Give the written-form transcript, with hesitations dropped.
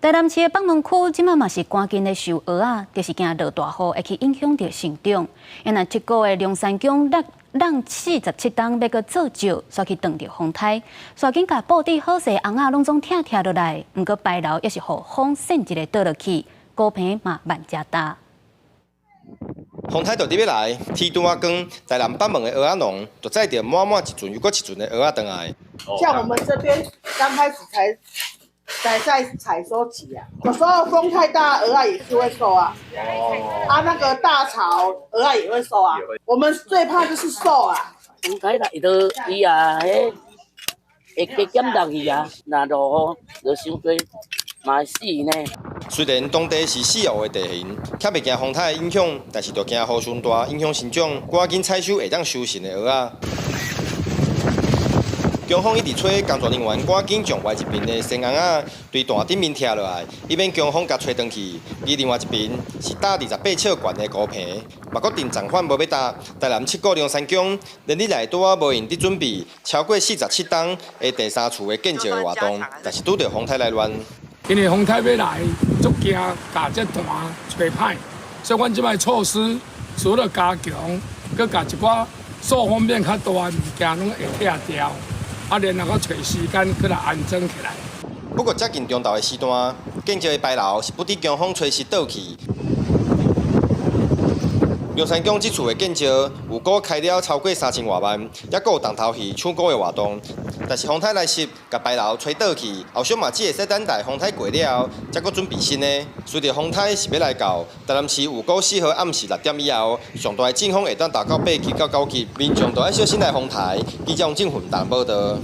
台南市的北門區這馬嘛是趕緊咧收蚵仔，就是驚落大雨會去影響著成長。因為七股的龍山鄉六櫳47冬欲閣做石，煞去撞著風颱，煞緊共布置好勢尪仔攏總拆拆落來，毋過牌樓也是予風扇一个倒落去，孤棚嘛萬遮焦。風颱就佇欲來，天拄仔光，台南北門的蚵仔農就載著滿滿一船又閣一船的蚵仔轉來。像我們這邊剛開始才在採收期啊，有時候風太大，蚵仔也是會瘦啊。啊，那個大潮，蚵仔也會瘦啊。我們最怕就是瘦啊。風颱來都伊啊，彼會加減落去啊，若落雨落傷濟，嘛會死呢。雖然當地是四湖的地形，較袂驚風颱的影響，但是就驚雨傷大，影響生長，趕緊採收會當收成的蚵仔。強風一直吹，工作人員趕緊將外一邊的鮮尪仔對壇頂面拆落來，以免強風共吹轉去。而另外一邊是搭28尺懸的孤棚，嘛閣定暫緩無欲搭。台南七股龍山鄉連日來拄仔無閒佇準備超過47冬的第三次的建石的活動，但是拄著風颱來亂。因為風颱欲來，足驚共這壇吹歹，所以阮這擺措施除了加強，閣共一寡受風面較大的物件攏會拆掉。啊，然後閣揣時間閣來安裝起來。不過接近中晝的時段，建石的牌樓是不佇強風吹襲倒去。龍山鄉這次的建石預估開了超過3000外萬，抑閣有重頭戲搶孤的活動。但是風颱來襲，共牌樓吹倒去，後續嘛只會使等待風颱過了後，才閣準備新的。隨著風颱是欲來到，台南市預估4號暗時6點以後，上大的陣風會當達到8級到9級，民眾就愛小心來風颱。記者王振雲台南報導。